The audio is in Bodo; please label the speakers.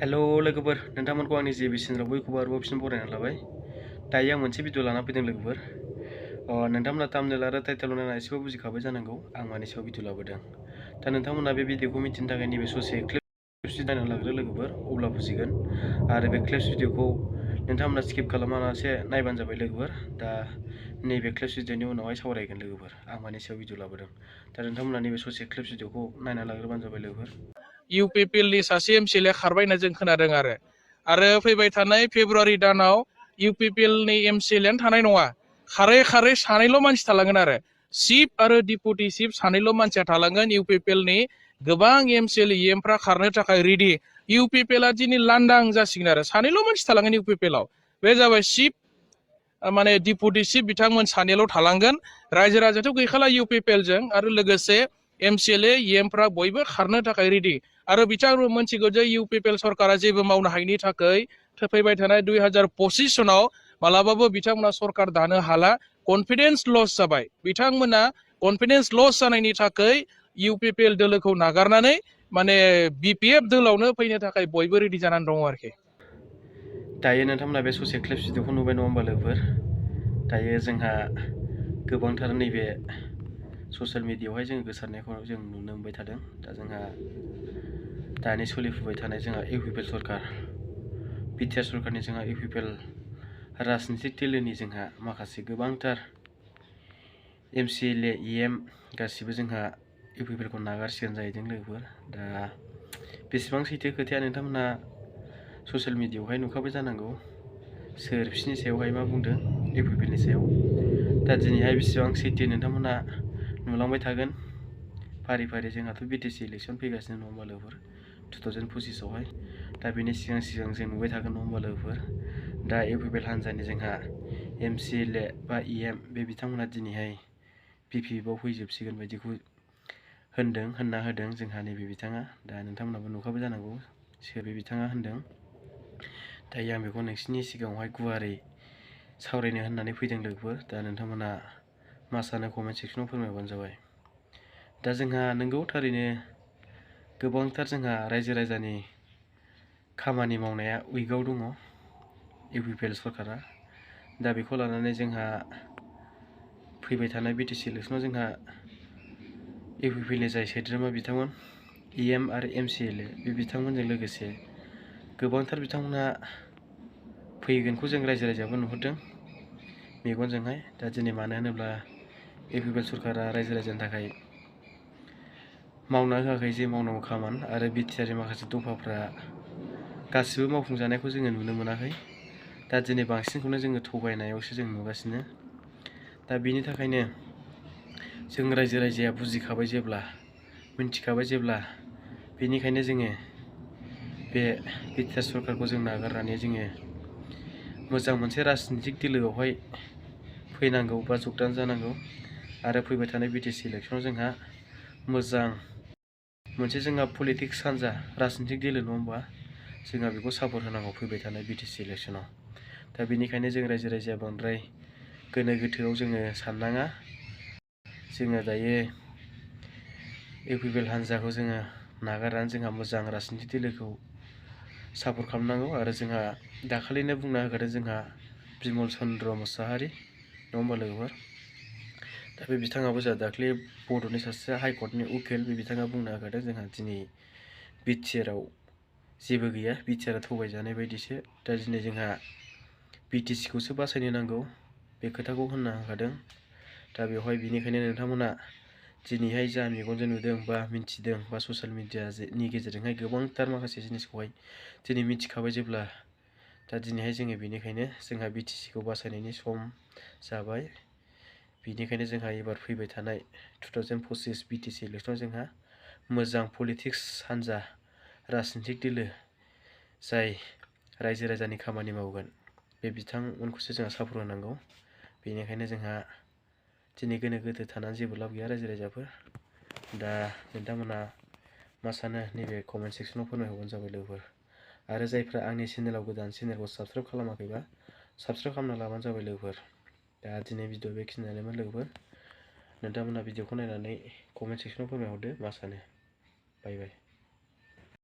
Speaker 1: हेलो लोगोफोर नोंथांमोनखौ आंनि जे चेनेलाव बयखौबो आरोबाव फिन बरायना लाबाय। दायो आं मोनसे भिडिअ लाना फैदों लोगोफोर। नोंथांमोना थाम्बनेल आरो टाइटेल नायना एसेबाबो बुजिखाबाय जानांगौ आं मानि सायाव भिडिअ लाबोदों। दा नोंथांमोना बे भिडिअखौ मिथिनो थाखाय नैबे ससे क्लिप्स नायना लाग्रो लोगोफोर, अब्ला बुजिगोन। आरो बे क्लिप्स भिडिअखौ नोंथांमोना स्किप खालामालासे नायबानो जाबाय लोगोफोर। दा नैबे क्लिप्स भिडिअनि उनावहाय सावरायगोन लोगोफोर आं मानि सायाव भिडिअ लाबोदों। दा नोंथांमोना नैबे ससे क्लिप्स भिडिअखौ नायना लाग्रोबानो जाबाय लोगोफोर।
Speaker 2: इउपिपिएलनि सासे एमसिएलए खारबाय होनना जों खोनादों आरो फैबाय थानाय फेब्रुवारि दानाव इउपिपिएलनि एमसिएलएआनो थानाय नङा। खारै खारै सानैल' मानसि थालांगोन आरो चिफ आरो डिपुटि चिफ सानैल' मानसिया थालांगोन। इउपिपिएलनि गोबां एमसिएल इएमफ्रा खारनो थाखाय रेडि। इउपिपिएलआ दिनै लांदां जासिगोन आरो सानैल' मानसि थालांगोन इउपिपिएलआव। बे जाबाय चिफ माने डिपुटि चिफ बिथांमोन सानैल' थालांगोन। रायजो राजाथ' गैखाला इउपिपिएलजों आरो लोगोसे एमसिएलए इएमफ्रा बयबो खारनो थाखाय रेडि। आरो बिथांमोन मोनथिगौ जे इउपिपिएल सरकारा जेबो मावनो हायैनि थाखाय फैबाय थानाय 2025 सनाव मालाबाबो बिथांमोना सरकार दानो हाला। कनफिडेन्स लस जाबाय। बिथांमोना कनफिडेन्स लस जानायनि थाखाय इउपिपिएल दोलोखौ नागारनानै माने बिपिएफ दोलावनो फैनो थाखाय बयबो रेडि जानानै दङ आरोखि।
Speaker 1: दायो नोंथांमोना बे ससे क्लिप्स भिडिअखौ नुबाय नङा होमबा लोगोफोर। दायो जोंहा गोबांथार नैबे ससियेल मिडियायावहाय जों गोसारनायखौ जों नुनो मोनबाय थादों। दा जोंहा दानि सोलिफुबाय थानाय जोंहा इउपिपिएल सरकार, बिटिआर सरकारनि जोंहा इउपिपिएल राजनितिक दोलोनि जोंहा माखासे गोबांथार एमसिएलए इएम गासिबो जोंहा इउपिपिएलखौ नागारसिगोन जाहैदों लोगोफोर। दा बेसेबां सैथो खोथाया नोंथांमोना ससियेल मिडियायावहाय नुखाबाय जानांगौ। सोर बिसिनि सायावहाय मा बुंदों इउपिपिएलनि सायाव। दा दिनैहाय बेसेबां सैथो नोंथांमोना नुलांबाय थागोन फारि फारि। जोंहाथ' बिटिसि इलेक्सन फैगासिनो नङा होमबा लोगोफोर 2025आवहाय। दा बेनि सिगां जों नुबाय थागोन नङा होमबा लोगोफोर। दा इउपिपिएल हान्जानि जोंहा एमसिएलए बा इएम बे बिथांमोना दिनैहाय बिपिएफआव फैजोबसिगोन बायदिखौ होनना होदों जोंहा नैबे बिथाङा। दा नोंथांमोनाबो नुखाबाय जानांगौ सोर बे बिथाङा होनदों। दायो आं बेखौ नोंसिनि सिगाङावहाय गुवारै सावरायनो होननानै फैदों लोगोफोर। दा नोंथांमोना मा सानो कमेन्ट सेक्सनाव फोरमायबानो जाबाय। दा जोंहा नंगौ थारैनो गोबांथार जोंहा रायजो राजानि खामानि मावनाया उइकआव दङ इउपिपिएल सरकारा। दा बेखौ लानानै जोंहा फैबाय थानाय बिटिसि इलेक्सनाव जोंहा इउपिपिएलनि जाय सोद्रोमा बिथांमोन इएम आरो एमसिएलए बे बिथांमोनजों लोगोसे गोबांथार बिथांमोना फैगोनखौ जों रायजो राजायाबो नुहुरदों मेगनजोंहाय। दा दिनै मानो होनोब्ला इउपिपिएल सरकारा रायजो राजानि थाखाय मावना होआखै जे मावनांगौ खामानि, आरो बिटिआरनि माखासे दफाफ्रा गासिबो मावफुंजानायखौ जोङो नुनो मोनाखै। दा दिनै बांसिनखौनो जोङो थगायनायावसो जों नुगासिनो। दा बेनि थाखायनो जों रायजो राजाया बुजिखाबाय जेब्ला, मिन्थिखाबाय जेब्ला, बेनिखायनो जोङो बे बिटिआर सरकारखौ जों नागारनानै जोङो मोजां मोनसे राजनितिक दोलोआवहाय फैनांगौ बा जगदान जानांगौ। आरो फैबाय थानाय बिटिसि इलेक्सनाव जोंहा मोजां मोनसे जोंहा पलिटिक्स हान्जा राजनितिक दोलो नङा होमबा, जोंहा बेखौ सापर्ट होनांगौ फैबाय थानाय बिटिसि इलेक्सनाव। दा बेनिखायनो जों रायजो राजाया बांद्राय गोनो गोथोआव जोङो साननाङा। जोङो दायो इउपिपिएल हान्जाखौ जोङो नागारनानै जोंहा मोजां राजनितिक दोलोखौ सापर्ट खालामनांगौ। आरो जोंहा दाखालिनो बुंना होखादों जोंहा बिमल चन्द्र मुसाहारि नङा होमबा लोगोफोर। दा बे बिथाङाबो जोंहा दाख्लै बड'नि सासे हाइकर्टनि उकिल, बे बिथाङा बुंना होखादों जोंहा दिनै बिटिआरआव जेबो गैया, बिटिआरआ थगायजानाय बायदिसो। दा दिनै जोंहा बिटिसिखौसो बासायनो नांगौ बे खोथाखौ होनना होखादों। दा बेवहाय बेनिखायनो नोंथांमोना दिनैहाय जा मेगनजों नुदों बा मिन्थिदों बा ससियेल मिडियानि गेजेरजोंहाय गोबांथार माखासे जिनिसखौहाय दिनै मिथिखाबाय जेब्ला, दा दिनैहाय जोङो बेनिखायनो जोंहा बिटिसिखौ बासायनायनि सम जाबाय। बेनिखायनो जोंहा एबार फैबाय थानाय 2025 बिटिसि इलेक्सनाव जोंहा मोजां पलिटिक्स हान्जा राजनितिक दोलो जाय रायजो राजानि खामानि मावगोन बे बिथांमोनखौसो जोंहा सापर्ट होनांगौ। बेनिखायनो जोंहा दिनै गोनो गोथो थानानै जेबो लाब गैया रायजो राजाफोर। दा नोंथांमोना मा सानो नैबे कमेन्ट सेक्सनाव फोरमायहरबानो जाबाय लोगोफोर। आरो जायफ्रा आंनि चेनेलाव गोदान चेनेलखौ साबस्क्राइब खालामाखैबा साबस्क्राइब खालामना लाबानो जाबाय लोगोफोर। दा दिनै भिडिअ बेखिनियानोमोन लोगोफोर। नोंथांमोना भिडिअखौ नायनानै कमेन्ट सेक्सनाव फोरमायहरदो मा सानो। बाय बाय।